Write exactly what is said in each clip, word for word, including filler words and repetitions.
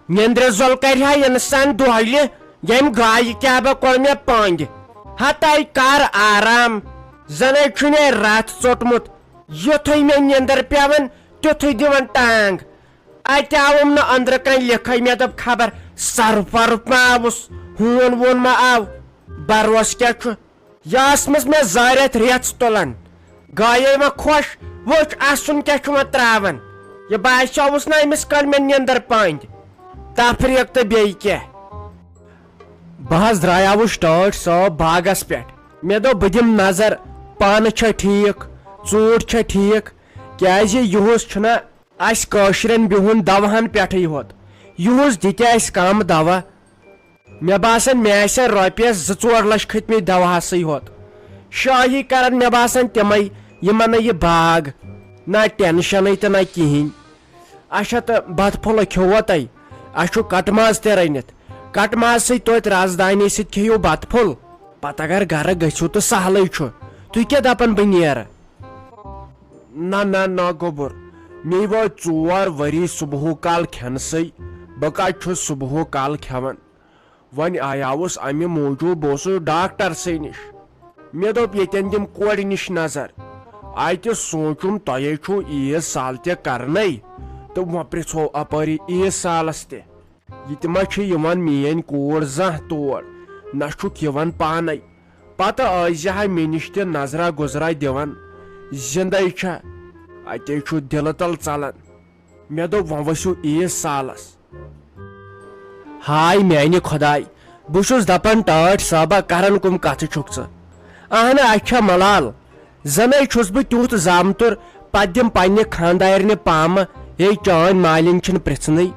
نیندرِ زۄل کرِ ہا انسان دۄہلہِ، ییٚمہِ گایہِ کیٛاہ با کوٚر مےٚ پنٛد۔ ہتاے کر آرام، زنے چھُ مےٚ رتھ ژوٚٹمُت۔ یُتھُے مےٚ نیندر پٮ۪وان، تیُتھُے دِوان ٹانگ۔ اتہِ آوُم نہٕ أندرٕ کنۍ لیکھے، مےٚ دوٚپ خبر سرُپھ ورُپھ ما آوُس، ہوٗن ووٗن ما آو۔ بروسہٕ کیٛاہ چھُ؟ یہِ ٲسمٕژ مےٚ زارٮ۪تھ رٮ۪ژھ تُلان۔ گایے وۄنۍ خۄش، وٕچھ اَسُن کیٛاہ چھُ وۄنۍ ترٛاوان۔ یہِ باسیووُس نہ أمِس کٔر مےٚ نیندر پنٛد۔ تفریٖق تہٕ بیٚیہِ کیٛاہ۔ بہٕ حظ درٛایاوُس ٹٲٹھۍ صٲب باغس پٮ۪ٹھ۔ مےٚ دوٚپ بہٕ دِمہٕ نظر، پانہٕ چھا ٹھیٖک، ژوٗنٛٹھۍ چھا ٹھیٖک، کیٛازِ یِہُس چھُنہ اَسہِ کٲشرٮ۪ن بِہُن دواہن پٮ۪ٹھٕے ہوت۔ یِہُس دِتہِ اَسہِ کم دوا۔ مےٚ باسان، مےٚ آسہِ ہا رۄپیَس زٕ ژور لَچھ کھٔتۍ مٕتۍ دَوہَسٕے ہوت۔ شٲہی کَرَن، مےٚ باسان، تِمَے، یِمَن نہٕ یہِ باغ، نہ ٹٮ۪نشَنٕے تہٕ نہ کِہیٖنۍ۔ اچھا، تہٕ بَتہٕ پھوٚلہ کھیوٚوا تۄہہِ؟ اَسہِ چھُ کَٹہٕ ماز تہِ رٔنِتھ۔ کَٹہٕ ماز سۭتۍ توتہِ رَزدانی سۭتۍ کھیٚیِو بَتہٕ پھوٚل۔ پَتہٕ اگر گَرٕ گٔژھِو تہٕ سہلٕے چھُ۔ تُہۍ کیٛاہ دَپان بہٕ نیرٕ؟ نہ، نہ، نہ، گوٚبُر۔ مےٚ وٲتۍ ژور ؤری صُبحُک کال کھٮ۪نسٕے۔ بہٕ کَتہِ چھُس صُبحُک کال کھٮ۪وان؟ وۄنۍ آیاوُس اَمہِ موٗجوٗب، بہٕ اوسُس ڈاکٹر سٕے نِش۔ مےٚ دوٚپ، ییٚتٮ۪ن دِمہٕ کورِ نِش نظر۔ اَتہِ سوٗنٛچُم، تۄہے چھُو عیٖد سال تہِ کرنَے، تہٕ وۄنۍ پرٛژھو اَپٲری عیٖد سالَس تہِ۔ یہِ تہِ ما چھِ یِوان میٛٲنۍ کوٗر زانٛہہ تور؟ نہ چھُکھ یِوان پانَے۔ پَتہٕ ٲسۍ زِ ہا مےٚ نِش تہِ نظرا گُزرا دِوان۔ زِندَے چھا؟ اَتے چھُ دِلہٕ تَل ژَلان۔ مےٚ دوٚپ، وۄنۍ ؤسِو عیٖد سالَس۔ ہاے میانہِ خۄداے، بہٕ چھُس دپان ٹٲٹھۍ صٲبہ کرن کُم کتھٕ چھُکھ ژٕ؟ اہنہ، اچھا ملال، زنے چھُس بہٕ تیُتھ زامتُر، پتہٕ دِم پننہِ خاندارنہِ پامہٕ، ہے چٲنۍ مالِنۍ چھِنہٕ پرژھنٕے،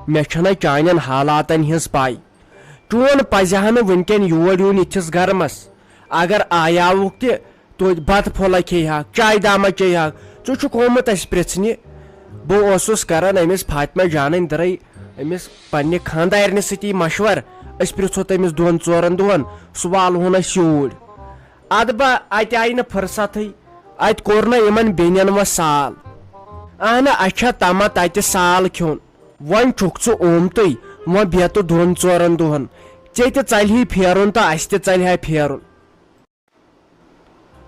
مےٚ چھنہ چانٮ۪ن حالاتن ہٕنز پاے۔ چون پزِ ہا نہٕ وٕنکٮ۪ن یور یُن یِتھِس گرمس، اگر آیاوُکھ تہِ توتہِ بتہٕ پھوٚلہ کھیٚیہِ ہاکھ، چایہِ دامہ چیٚیہِ ہاکھ۔ ژٕ چھُکھ آمُت اَسہِ پرٛژھنہِ۔ بہٕ اوسُس کران أمِس فاطمہ جانٕنۍ درٕے أمِس پننہِ خانٛدارنہِ سۭتی مشور۔ أسۍ پرٛژھو تٔمِس دۄن ژورن دۄہن، سُہ والہون أسۍ یوٗرۍ۔ ادٕ با، اتہِ آیہِ نہٕ فرصتھٕے۔ اتہِ کوٚر نہ یِمن بیٚنٮ۪ن وۄنۍ سال۔ اہنہ، اَسہِ چھا تمہ تتہِ سال کھیوٚن؟ وۄنۍ چھُکھ ژٕ آمتُے، وۄنۍ بیٚہہ تہٕ دۄن ژورن دۄہن۔ ژےٚ تہِ ژلہِ ہے پھیرُن تہٕ اَسہِ تہِ ژلہِ ہا پھیرُن۔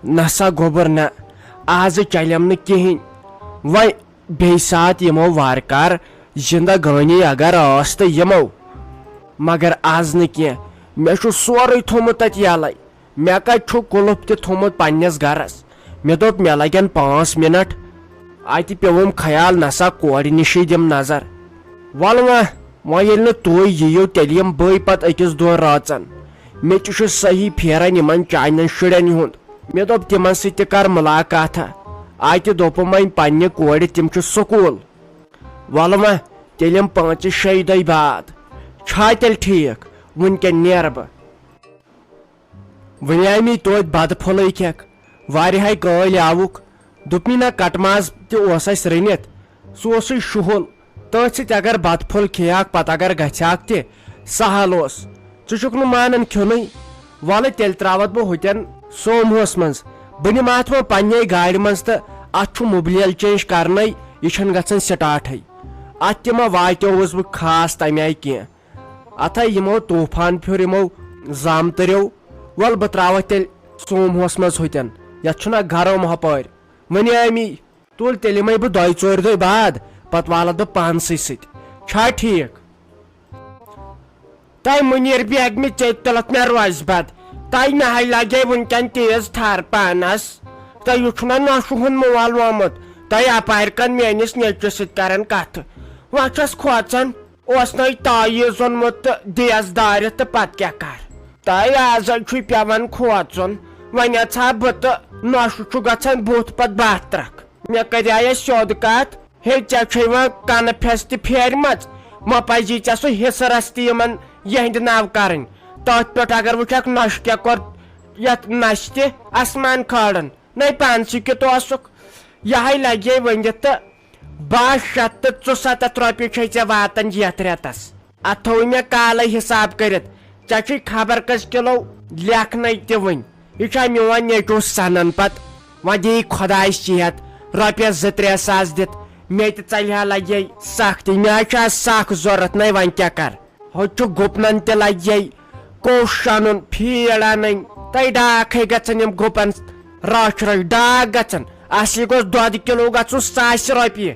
نسا گوٚبُر نہ، آزٕ چلیم نہٕ کِہیٖنۍ۔ وۄنۍ بیٚیہِ ساتہٕ یِمو وارٕ کار، زندگٲنی اگر ٲس تہٕ یِمو، مگر آز نہٕ کینٛہہ۔ مےٚ چھُ سورُے تھوٚمُت تتہِ یَلَے۔ مےٚ کتہِ چھُ قُلُف تہِ تھوٚمُت پننِس گرس؟ مےٚ دوٚپ مےٚ لگن پانٛژھ منٹ۔ اتہِ پیوٚوُم خیال، نسا کورِ نِشٕے دِم نظر۔ وَلہٕ وۄنۍ، وۄنۍ ییٚلہِ نہٕ تُہۍ یِیِو، تیٚلہِ یِمہٕ بٕے پتہٕ أکِس دۄن رٲژن۔ مےٚ تہِ چھُ صحیح پھیران یِمن چانٮ۪ن شُرٮ۪ن ہُنٛد۔ مےٚ دوٚپ تِمن سۭتۍ تہِ کر مُلاقاتھا۔ اتہِ دوٚپُم وۄنۍ پننہِ کورِ، تِم چھِ سکوٗل۔ وَلہٕ وۄنۍ، تیٚلہِ یِم پانٛژِ شیٚیہِ دۄہہِ بعد۔ چھا تیٚلہِ ٹھیٖک؟ وٕنکٮ۪ن نیرٕ بہٕ۔ وۄنۍ آیہِ مےٚ توتہِ بتہٕ پھوٚلٕے کھٮ۪کھ۔ واریاہے کٲلۍ آوُکھ۔ دوٚپمَے نہ، کٹہٕ ماز تہِ اوس اَسہِ رٔنِتھ۔ سُہ اوسُے شُہُل۔ تٔتھۍ سۭتۍ اگر بتہٕ پھوٚل کھیٚیاکھ، پتہٕ اگر گژھِ ہاکھ تہِ، سہل اوس۔ ژٕ چھُکھ نہٕ مانان کھیوٚنُے۔ وَلہٕ تیٚلہِ ترٛاوَتھ بہٕ ہُتٮ۪ن سوموہَس منٛز۔ بہٕ نِمہٕ اَتھ وۄنۍ پنٛنے گاڑِ منٛز تہٕ اَتھ چھُ مُبلیل چینج کرنَے، یہِ چھَنہٕ گژھان سٹاٹھٕے۔ اَتھ تہِ ما واتیووُس بہٕ خاص تَمہِ آیہِ کینٛہہ۔ اتھے یِمو طوفان پھیوٚر یِمو زامتٕرٮ۪و۔ وَل بہٕ ترٛاوَتھ تیٚلہِ سوموہَس منٛز ہُتٮ۪ن، یَتھ چھُنہ گرم ہۄپٲرۍ۔ وۄنۍ آمی، تُل تیٚلہِ یِمَے بہٕ دۄیہِ ژورِ دۄہہِ بعد، پتہٕ والَتھ بہٕ پانسٕے سۭتۍ۔ چھا ٹھیٖک؟ تۄہہِ مُنیٖر بیگمہِ ژےٚ تُلَتھ مےٚ روزِ بد۔ تۄہہِ نہ ہے لگے وٕنکٮ۪ن تیز تھر پانس۔ تۄہہِ یہِ چھُنہ نۄشہِ ہُنٛد مول وومُت۔ تۄہہِ اپارِ کن میٲنِس نیٚچوِس سۭتۍ کران کتھٕ۔ وۄنۍ چھَس کھوژان۔ اوس نَے تعویٖذ اوٚنمُت تہٕ دیس دارِ تہٕ پتہٕ کیٛاہ کر؟ تۄہہِ آز چھُے پٮ۪وان کھوژُن۔ وۄنۍ اژھا بہٕ تہٕ نۄشہِ چھُ گژھان بُتھ پتہٕ بتھ ترکھ۔ مےٚ کریایس سیوٚد کتھ، ہے، ژےٚ چھے وۄنۍ کنہٕ پھٮ۪س تہِ پھیرمژ، وۄنۍ پزی ژےٚ سُہ حصہٕ رستہٕ یِمن یِہنٛدِ ناو کرٕنۍ۔ تتھ پٮ۪ٹھ اگر وٕچھکھ نۄشہِ کیٛاہ کوٚر یتھ نستہِ آسمان کھالُن۔ نَے پانسٕے کیُتھ اوسُکھ۔ یِہے لگے ؤنِتھ تہٕ باہ شیٚتھ تہٕ ژُسَتَتھ رۄپیہِ چھے ژےٚ واتان یَتھ رٮ۪تَس۔ اَتھ تھوٚوُے مےٚ کالَے حساب کٔرِتھ۔ ژےٚ چھُے خبر کٔژ کِلو لیکھنَے تہِ وٕنۍ۔ یہِ چھا میون نیٚچوٗ سَنان پَتہٕ؟ وۄنۍ دِیہِ خۄداے صحت، رۄپیَس زٕ ترٛےٚ ساس دِتھ۔ مےٚ تہِ ژَلہِ ہا لَگے سَختی، مےٚ حظ چھِ آز سَخ ضوٚرَتھ، نَے وۄنۍ کیٛاہ کَرٕ؟ ہُتہِ چھُ گُپنَن تہِ لَگے کوٚش اَنُن، فیٖڈ اَنٕنۍ، تَے ڈاکھٕے گژھن یِم گُپَن رَچھ رَچھ، ڈاکھ گژھن۔ اَصلی گوٚژھ دۄدٕ کِلوٗ گژھُن ساسہِ رۄپیہِ۔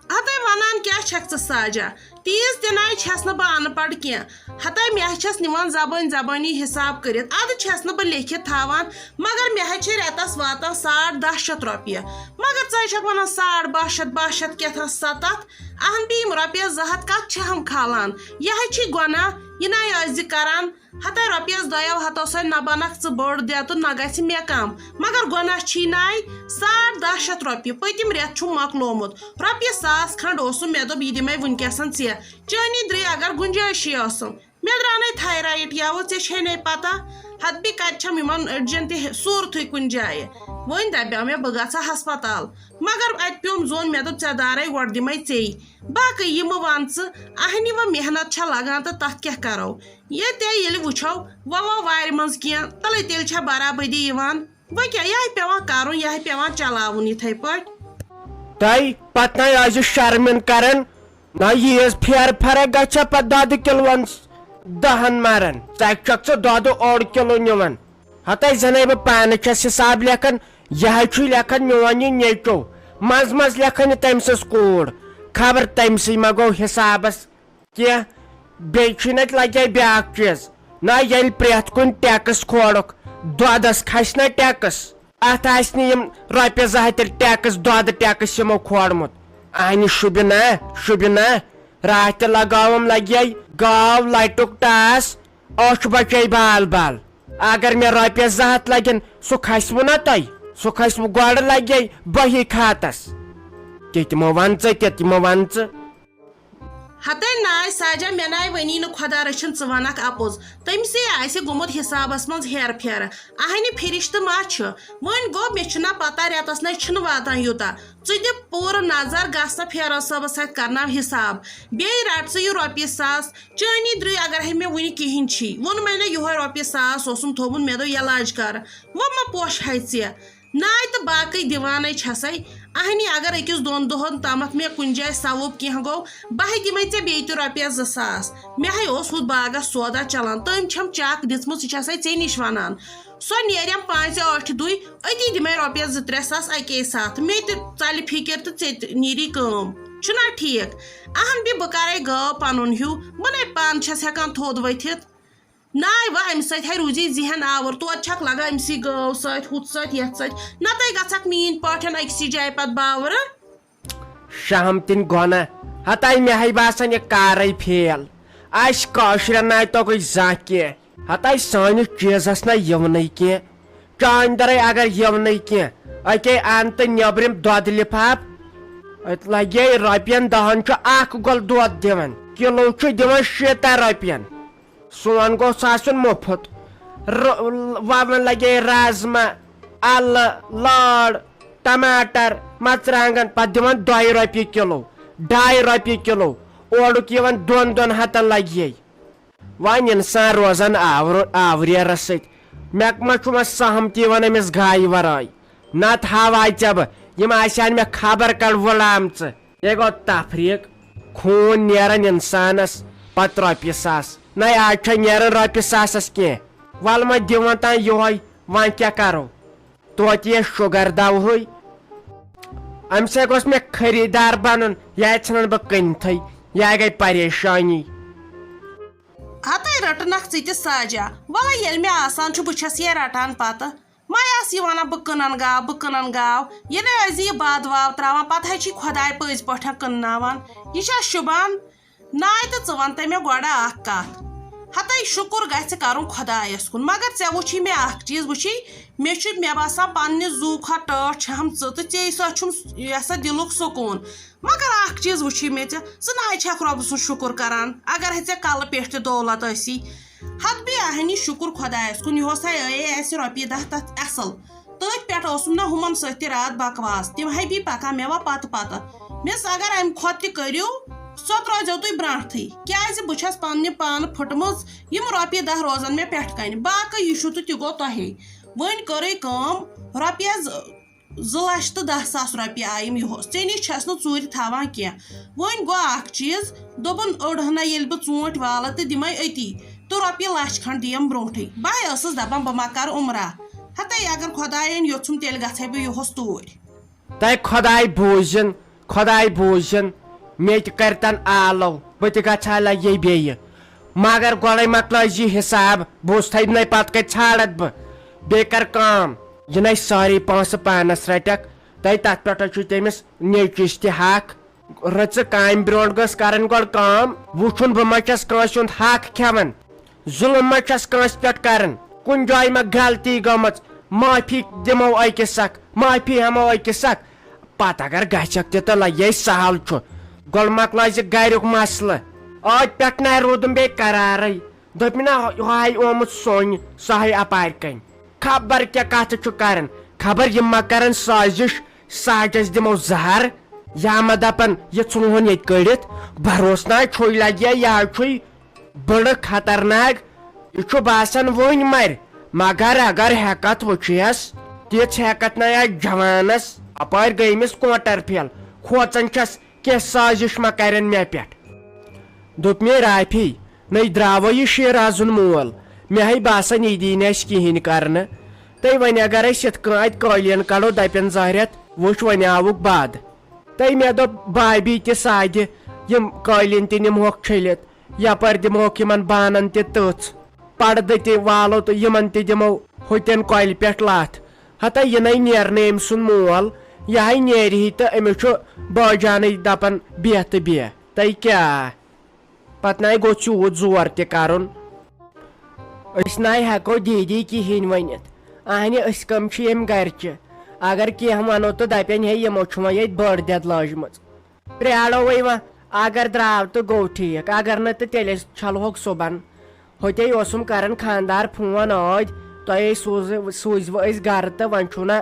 ہتے ونان کیٛاہ چھکھ ژٕ ساجا؟ تیٖژ تہِ نَے چھَس نہٕ بہٕ اَن پَڑھ کینٛہہ۔ ہتے مےٚ چھَس نِوان زبٲنۍ زبٲنی حساب کٔرِتھ، اَدٕ چھَس نہٕ بہٕ لیکھِتھ تھاوان، مگر مےٚ حظ چھِ رٮ۪تَس واتان ساڑ دَہ شیٚتھ رۄپیہِ۔ مگر ژٕ حظ چھکھ وَنان ساڑ باہ شیٚتھ، باہ شیٚتھ کیٛاہ تھا سَتَتھ؟ اہن بہٕ یِم رۄپیَس زٕ ہَتھ کَتھ چھِ ہم کھالان؟ یہِ حظ چھی گۄناہ، یہِ نَے ٲسۍ زِ کَران۔ ہتے رۄپیَس دۄیو ہَتو سۭتۍ نہ بنکھ ژٕ بٔڑ دٮ۪تہٕ نہ گژھِ مےٚ کم، مگر گۄناہ چھی نَے ساڑ دَہ شیٚتھ رۄپیہِ۔ پٔتِم رٮ۪تھ چھُم مۄکلومُت۔ رۄپیہِ ساس کھنٛڈ اوسُم، مےٚ دوٚپ یہِ دِمے وٕنکیٚسن ژےٚ۔ چٲنی درٛے اگر گُنجٲیشی ٲسٕم۔ مےٚ درٛاو نے تھایرایِڈ یَوٕ، ژےٚ چھے نے پتہ۔ ہتہٕ بیٚیہِ کتہِ چھَم یِمن أڈجن تہِ صوٗرتھٕے کُنہِ جایہِ۔ وۄنۍ دپیو مےٚ بہٕ گژھٕ ہسپتال، مگر اتہِ پیوم زوٚن، مےٚ دوٚپ ژےٚ دارے گۄڈٕ دِمے ژےٚ۔ باقٕے یِمہٕ وَن ژٕ، اہنہِ وۄنۍ محنت چھےٚ لگان تہٕ تتھ کیٛاہ کرو؟ ییٚتہِ ییٚلہِ وٕچھو، وۄنۍ وۄنۍ وارِ منٛز کینٛہہ، تَلَے تیٚلہِ چھےٚ برابٔدی یِوان۔ وۄنۍ کیٛاہ، یِہوٚے پٮ۪وان کَرُن، یِہوٚے پٮ۪وان چلاوُن یِتھَے پٲٹھۍ۔ تۄہہِ پتہٕ نَے ٲسِو شرمن کران، نہ ییٖژ پھیرٕ فرق گژھِ پتہٕ دۄدٕ کِلوَن دَہَن مرن۔ ژٕ چھَکھ ژٕ دۄدٕ اوٚڑ کِلوٗ نِوان۔ ہتَے زَنَے بہٕ پانہٕ چھَس حساب لیکھان، یہِ حظ چھُے لیکھان میون یہِ نیٚچو۔ منٛزٕ منٛزٕ لیکھان یہِ تٔمۍ سٕنٛز کوٗر۔ خبر تٔمۍ سٕے ما گوٚو حسابس کینٛہہ۔ بیٚیہِ چھُے نہٕ اَتہِ لگے بیٛاکھ چیٖز، نہ ییٚلہِ پرٛٮ۪تھ کُنہِ ٹیکس کھولُکھ، دۄدس کھسہِ نہ ٹیکس؟ اتھ آسہِ نہٕ یِم رۄپیہِ زٕ ہتھ تیٚلہِ ٹیکس، دۄدٕ ٹیکس یِمو کھولمُت۔ اہنہِ شُبہِ نا، شُبہِ نا، راتھ تہِ لگاوم لگے گاو لٹُک ٹاس، أچھ بچے بال بال۔ اگر مےٚ رۄپیس زٕ ہتھ لگن، سُہ کھسہِ وُ نا تۄہہِ؟ سُہ کھسہِ وُ گۄڈٕ لگے بہی کھاتس۔ تہِ تہِ مہ ون ژٕ، تہِ تہِ مہ ون ژٕ۔ ہتے ناے ساجا، مےٚ ناے ونی نہٕ خۄدا رٔچھِن ژٕ ونکھ اپُز۔ تٔمۍ سٕے آسہِ گوٚمُت حسابس منٛز ہیرٕ پھیرٕ۔ اہنہِ فرشتہٕ ما چھِ؟ وۄنۍ گوٚو، مےٚ چھُنہ پتہ، رٮ۪تس نے چھُنہٕ واتان یوٗتاہ۔ ژٕ دِ پوٗرٕ نظر، گژھ سا فیروز صٲبس سۭتۍ کرناو حساب۔ بیٚیہِ رٹ ژٕ یہِ رۄپیہِ ساس۔ چٲنی درٕے اگر ہے مےٚ وُنہِ کِہیٖنۍ چھی۔ ووٚنمَے نہ یِہوٚے رۄپیہِ ساس اوسُم تھوٚومُت، مےٚ دوٚپ علاج کر۔ وۄنۍ مہ پوشہٕ ہے ژےٚ۔ ناے تہٕ باقٕے دِوانَے چھَسَے۔ اہنی اگر أکِس دۄن دۄہَن تامَتھ مےٚ کُنہِ جایہِ ثواب کینٛہہ گوٚو، بہٕ ہے دِمَے ژےٚ بیٚیہِ تہِ رۄپیَس زٕ ساس۔ مےٚ ہے اوس ہُتھ باغَس سودا چَلان، تٔمۍ چھَم چَک دِژمٕژ، یہِ چھَسَے ژےٚ نِش وَنان۔ سۄ نیرٮ۪م پانٛژِ ٲٹھِ دُے، أتی دِمَے رۄپیَس زٕ ترٛےٚ ساس اَکے ساتھ۔ مےٚ تہِ ژَلہِ فِکِر تہٕ ژےٚ تہِ نیری کٲم۔ چھُنا ٹھیٖک؟ اہن بی، بہٕ کَرَے گٲو پَنُن ہیوٗ، بہٕ نے پانہٕ چھَس ہٮ۪کان تھوٚد ؤتھِتھ۔ ناے وا، امہِ سۭتۍ ہے روٗزی ذہن آوُر، توتہِ چھکھ لگان أمۍ سٕے گٲو سۭتۍ، ہُتھ سۭتۍ، یتھ سۭتۍ، نتہٕ گژھکھ میٲنۍ پٲٹھۍ أکسٕے جایہِ پتہٕ باورٕ۔ شہم تِن گۄنہ، ہتاے مےٚ ہے باسان یہِ کارے فیل۔ اسہِ کٲشرٮ۪ن ناے توٚگُے زانٛہہ کینٛہہ۔ ہتاے سٲنِس چیٖزس نہ یِونٕے کینٛہہ۔ چانہِ درے اگر یِونٕے کینٛہہ، اتے ان تہٕ نیبرِم دۄدٕ لفاف۔ اتہِ لگے رۄپین دہن چھُ اکھ گۄل دۄد دِوان، کِلو چھُ دِوان شیٖتاہ رۄپین۔ سون گوٚژھ آسُن مُفت۔ ر-، وَوُن لگے رازما، اَلہٕ، لٲر، ٹماٹر، مرژٕوانٛگن، پتہٕ دِوان دۄیہِ رۄپیہِ کِلو، ڈاے رۄپیہِ کِلو، اورُک یِوان دۄن دۄن ہتن لگہِ۔ وۄنۍ انسان روزان آورٕ-، آوریرس سۭتۍ۔ مےٚ ما چھُ وۄنۍ سہم تہِ یِوان أمِس گایہِ ورٲے؟ نتہٕ ہاوہاے ژےٚ بہٕ، یِم آسہِ ہن مےٚ خبر کر وٕڑامژٕ۔ یے گوٚو تفریٖق، خوٗن نیران اِنسانس، پتہٕ رۄپیہِ ساس۔ نَے، آز چھےٚ نیران رۄپیہِ ساسس کینٛہہ۔ وَلہٕ وۄنۍ دِوان تام یِہوٚے، وۄنۍ کیٛاہ کرو؟ توتہِ یہِ شُگر دوہٕے۔ اَمہِ سۭتۍ گوٚژھ مےٚ خریٖدار بنُن، یہِ ژھٕنن بہٕ کٕنتھٕے، یہِ گٔے پریشٲنی۔ ہتے رٔٹنکھ ژٕ تہِ ساجا۔ وَلہٕ ییٚلہِ مےٚ آسان چھُ، بہٕ چھَس یے رَٹان پَتہٕ۔ وۄنۍ آس یہِ وَنان، "بہٕ کٕنَن گاو، بہٕ کٕنَن گاو"۔ یہِ نَے ٲسۍ زِ یہِ باد واو ترٛاوان، پَتہٕ حظ چھِ خۄداے پٔزۍ پٲٹھۍ کٕنناوان۔ یہِ چھا شوٗبان؟ ناے تہٕ ژٕ وَن تہٕ مےٚ گۄڈٕ اَکھ کَتھ۔ ہَتَے شُکُر گژھِ کَرُن خۄدایَس کُن، مگر ژےٚ وٕچھی مےٚ اَکھ چیٖز، وٕچھی، مےٚ چھُ، مےٚ باسان، پنٛنہِ زُو کھۄتہٕ ٹٲٹھ چھَہَم ژٕ تہٕ ژے سۭتۍ چھُم یہِ ہسا دِلُک سکوٗن۔ مگر اکھ چیٖز وٕچھی مےٚ ژےٚ، ژٕ نہ حظ چھکھ رۄبہٕ سُنٛد شُکُر کران، اگر ہے ژےٚ کلہٕ پٮ۪ٹھ تہِ دولت ٲسی۔ ہتہٕ بیٚیہِ اہنی شُکُر خۄدایس کُن، یِہوس ہے ٲیے اسہِ رۄپیہِ دہ تتھ اصل۔ تٔتھۍ پٮ۪ٹھ اوسُم نہ ہُمن سۭتۍ تہِ راتھ بکواس، تِم ہے بیٚیہِ پکان مےٚ وۄنۍ پتہٕ پتہٕ۔ مےٚ ٲس اگر امہِ کھۄتہٕ تہِ کٔرِو، سۄ ترٲیزیو تُہۍ برٛونٛٹھٕے، کیازِ بہٕ چھس پننہِ پانہٕ پھٕٹمٕژ، یِم رۄپیہِ دہ روزن مےٚ پٮ۪ٹھ کنہِ، باقٕے یہِ چھُ تہٕ تہِ گوٚو تۄہے۔ وۄنۍ کٔرٕے کٲم، رۄپیس زٕ لچھ تہٕ دَہ ساس رۄپیہِ آیِم یُہُس۔ ژےٚ نِش چھَس نہٕ ژوٗرِ تھاوان کینٛہہ۔ وۄنۍ گوٚو اَکھ چیٖز، دوٚپُن، أڑ ہنا ییٚلہِ بہٕ ژوٗنٛٹھۍ والہٕ تہٕ دِمَے أتی، تہٕ رۄپیہِ لَچھ کھنٛڈ دِیَم برونٛٹھٕے۔ بَے ٲسٕس دَپان، بہٕ ما کَرٕ عُمرہ؟ ہَتَے اگر خۄدایَن یوٚژھُم، تیٚلہِ گژھَے بہٕ یُہُس توٗرۍ۔ تَے خۄداے بوٗزِن، خۄداے بوٗزِن، مےٚ تہِ کَرِ تَن آلو، بہٕ تہِ گژھٕ ہا لَگے بیٚیہِ۔ مگر گۄڈَے مۄکلٲے زِ حِساب، بوٗزتھَے نَے پَتہٕ کَتہِ ژھانٛڈَتھ بہٕ۔ بیٚیہِ کَر کٲم، یہِ نَے سٲری پونٛسہٕ پانَس رَٹَکھ، تَے تَتھ پٮ۪ٹھ چھُ تٔمِس نیٚچوِس تہِ حق۔ رٕژٕ کامہِ برونٛٹھ گٔژھ کَرٕنۍ گۄڈٕ کٲم، وٕچھُن بہٕ ما چھَس کٲنٛسہِ ہُنٛد حق کھٮ۪وان، ظُلُم ما چھَس کٲنٛسہِ پٮ۪ٹھ کَران، کُنہِ جایہِ ما غلطی گٔمٕژ، معٲفی دِمو أکِس اَکھ، معٲفی ہٮ۪مو أکِس اَکھ۔ پَتہٕ اگر گژھٮ۪کھ تہِ تہٕ لَگے سہل چھُ، گۄڈٕ مۄکلٲے زِ گَریُک مسلہٕ۔ أتھۍ پٮ۪ٹھ نَے روٗدُم بیٚیہِ قرارٕے، دوٚپمَے نہ، ہُہ ہاے آمُت سوٚن، سُہ ہاے اَپارِ کَنۍ۔ خبر کیٛاہ کَتھٕ چھُ کَران، خبر یِم ما کَرَن سازِش، ساجَس دِمو زَہر، یا ما دَپَن، یہِ ژھٕنہون ییٚتہِ کٔڑِتھ۔ بروسہٕ نہ چھُے لَگہِ، یہِ حظ چھُے بٔڑٕ خطرناک۔ یہِ چھُ باسان وُنۍ مَرِ، مگر اگر ہٮ۪کَتھ وٕچھِیَس، تِژھ ہٮ۪کَتھ نہ آسہِ جوانَس۔ اَپٲرۍ گٔے أمِس کوٹر فیل، کھوژان چھَس کینٛہہ سازِش ما کَرن مےٚ پٮ۪ٹھ۔ دوٚپ مےٚ، رافی، نٔے درٛاوو یہِ شیرازُن مول، مےٚ ہے باسان، یہِ دی نہٕ اَسہِ کِہیٖنۍ کرنہٕ۔ تہٕ وۄنۍ اگر أسۍ یِتھ کٔنۍ اَتہِ قٲلیٖن کڑو، دَپن ظٲہرت، وٕچھ، وۄنۍ آوُکھ بد۔ تہٕ مےٚ دوٚپ بابی تہِ سادِ، یِم قٲلیٖن تہِ نِمہوکھ چھٔلِتھ، یپٲرۍ دِمہوکھ یِمن بانن تہِ تٕژھ، پردٕ تہِ والو تہٕ یِمن تہِ دِمو ہُتٮ۪ن کۄلہِ پٮ۪ٹھ لتھ۔ ہتا یہِ نے نیرنہٕ أمۍ سُنٛد مول، یہِ ہاے نیرِ ہی تہٕ أمِس چھُ بٲجانٕے دپان، بیٚہہ تہٕ بیٚہہ۔ تہٕ کیٛاہ؟ پتہٕ نَے گوٚژھ یوٗت زور تہِ کرُن۔ أسۍ نَے ہٮ۪کو دیٖدی کِہیٖنۍ ؤنِتھ۔ اہنہِ، أسۍ کم چھِ ییٚمہِ گرِچہِ؟ اگر کینٛہہ ونو تہٕ دپن، ہے، یِمو چھُ وۄنۍ ییٚتہِ بٔڑ دٮ۪د لٲجمٕژ۔ پرٛارو وۄنۍ وۄنۍ، اگر درٛاو تہٕ گوٚو ٹھیٖک، اگر نہٕ تہٕ تیٚلہِ أسۍ چھلہوکھ صُبحن۔ ہوٚتے اوسُم کران خانٛدار فون، ٲدۍ تۄہے سوٗزٕ-، سوٗزوٕ أسۍ گرٕ تہٕ وۄنۍ چھُو نہ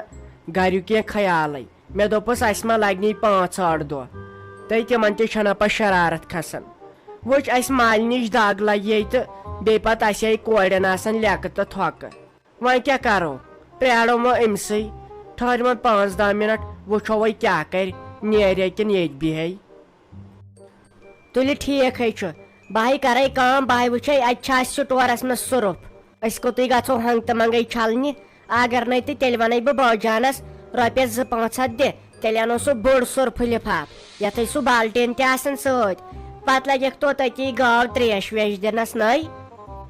گریُک کینٛہہ خیالٕے۔ مےٚ دوٚپُس، اَسہِ ما لگہِ نی پانٛژھ ٲٹھ دۄہ، تہٕ تِمن تہِ چھنہ پتہٕ شرارت کھسان۔ وٕچھ، اَسہِ مالہِ نِش دگ لگہِ ییٚتہِ، بیٚیہِ پتہٕ اَسہِ ہے کورٮ۪ن آسان لیٚکہٕ تہٕ تھۄکہٕ۔ وۄنۍ کیٛاہ کرو؟ پرٛارو وۄنۍ أمسٕے۔ ٹھٔہر وۄنۍ پانٛژھ دَہ منٹ، وٕچھو وۄنۍ کیٛاہ کرِ، نیرِ کِنہٕ ییٚتہِ بیٚہہِ۔ تُلہِ، ٹھیٖک ہے چھُ۔ بہٕ ہے کرے کٲم، بہٕ ہے وٕچھے اَتہِ چھا اَسہِ سٹورس منٛز سرُف۔ أسۍ کوٚتُے گژھو ہنٛگ تہٕ منٛگے چھلنہِ؟ اگر نَے تہٕ تیٚلہِ وَنَے بہٕ بٲجانَس، رۄپیَس زٕ پانٛژھ ہَتھ دِ، تیٚلہِ اَنو سُہ بوٚڑ سۄرپھٕ لِفاف، یَتھ أسۍ سُہ بالٹیٖن تہِ آسَن سۭتۍ۔ پَتہٕ لَگٮ۪کھ تو تٔتی گٲو ترٛیش ویش دِنَس نَے۔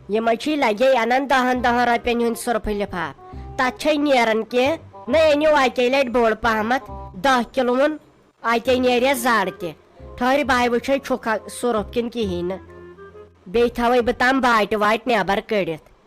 یِمَے چھِی لَگے اَنان دَہَن دَہَن رۄپیَن ہُنٛد سۄرپھٕ لِفاف۔ تَتھ چھَے نیران کینٛہہ؟ نَے أنِو اَکے لَٹہِ بوٚڑ پَہمَتھ، دَہ کِلوُن۔ اَتے نیرِ زَر تہِ۔ ٹھٔہرِ بہٕ ہَے وٕچھے چھُکھا سۄرُپھ کِنہٕ کِہیٖنۍ نہٕ۔ بیٚیہِ تھاوَے بہٕ تَم باٹہِ واٹہِ نٮ۪بَر کٔڑِتھ۔